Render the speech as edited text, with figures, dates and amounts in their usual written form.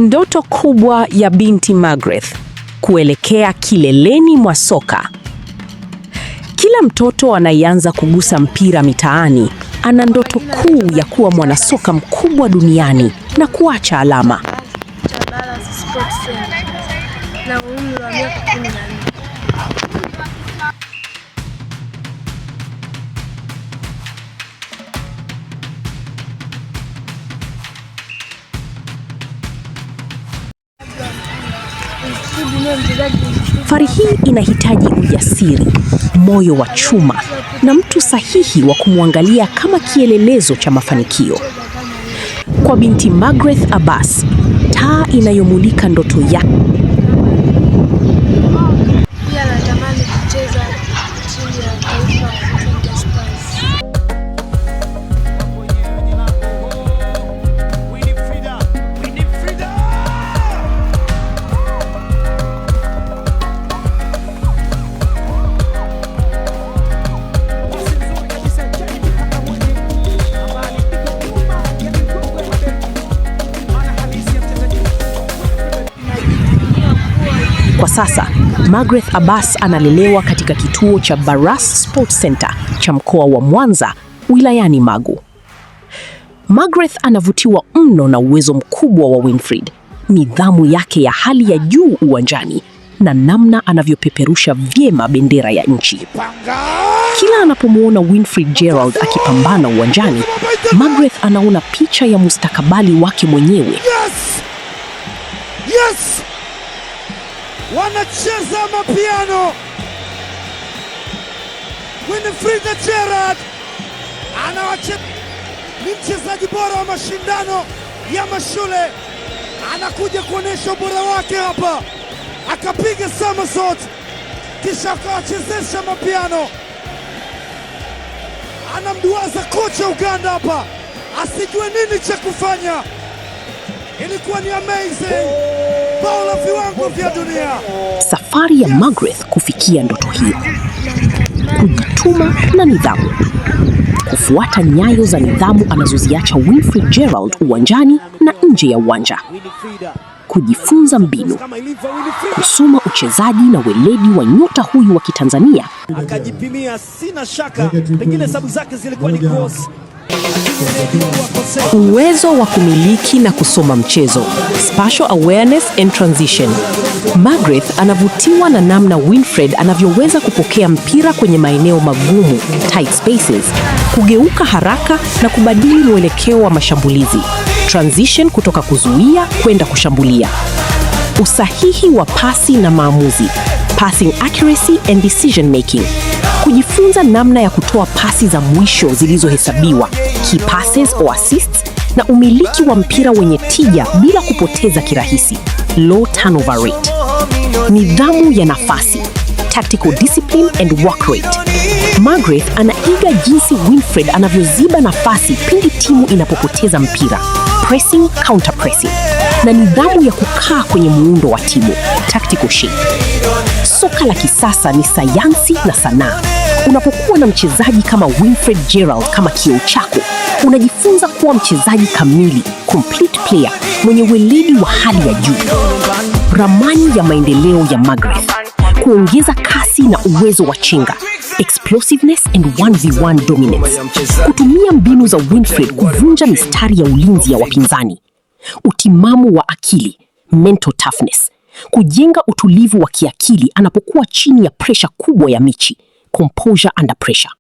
Ndoto kubwa ya binti Magreth: kuelekea kileleni mwa soka. Kila mtoto anayeanza kugusa mpira mitaani ana ndoto kuu ya kuwa mwanasoka mkubwa duniani na kuacha alama. Cha Balance Sports Center na umri wa miaka 14. Safari hii inahitaji ujasiri, moyo wa chuma na mtu sahihi wa kumwangalia kama kielelezo cha mafanikio. Kwa binti Magreth Abbas, taa inayomulika ndoto yake Pia natamani kucheza timu ya taifa Twiga Stars. Kwa sasa, Magreth Abbas analelewa katika kituo cha Baras Sports Center cha mkoa wa Mwanza, wilayani Magu. Magreth anavutiwa mno na uwezo mkubwa wa Winfried, nidhamu yake ya hali ya juu uwanjani na namna anavyopeperusha vyema bendera ya nchi. Kila anapomwona Winfried Gerald akipambana uwanjani, Magreth anaona picha ya mustakabali wake mwenyewe. Yes! Yes! Wanacheza mapiano. Winfried Gerald anawache, ni mchezaji bora wa mashindano ya mashule, anakuja kuonyesha ubora wake hapa, akapiga somersault kisha akawachezesha mapiano, anamduaza kocha Uganda hapa asijue nini cha kufanya. Ilikuwa ni amazing, bao la viwango vya dunia. Safari ya Magreth kufikia ndoto hiyo: kujituma na nidhamu, kufuata nyayo za nidhamu anazoziacha Winfried Gerald uwanjani na nje ya uwanja, kujifunza mbinu, kusoma uchezaji na weledi wa nyota huyu wa Kitanzania. Akajipimia, sina shaka, pengine hesabu zake zilikuwa ni cross. Uwezo wa kumiliki na kusoma mchezo, spatial awareness and transition. Magreth anavutiwa na namna Winfred anavyoweza kupokea mpira kwenye maeneo magumu, tight spaces, kugeuka haraka na kubadili mwelekeo wa mashambulizi, transition kutoka kuzuia kwenda kushambulia. Usahihi wa pasi na maamuzi, passing accuracy and decision making. Kujifunza namna ya kutoa pasi za mwisho zilizohesabiwa, key passes or assists, na umiliki wa mpira wenye tija bila kupoteza kirahisi, low turnover rate. Nidhamu ya nafasi, tactical discipline and work rate. Magreth anaiga jinsi Winfred anavyoziba nafasi pindi timu inapopoteza mpira, pressing, counter pressing, na nidhamu ya kukaa kwenye muundo wa timu, tactical shape. Soka la kisasa ni sayansi na sanaa. Unapokuwa na mchezaji kama Winfred Gerald kama kioo chako, unajifunza kuwa mchezaji kamili, complete player, mwenye weledi wa hali ya juu. Ramani ya maendeleo ya Magreth: kuongeza kasi na uwezo wa chenga, explosiveness and 1v1 dominance, kutumia mbinu za Winfred kuvunja mistari ya ulinzi ya wapinzani, utimamu wa akili, mental toughness, kujenga utulivu wa kiakili anapokuwa chini ya presha kubwa ya mechi, composure under pressure.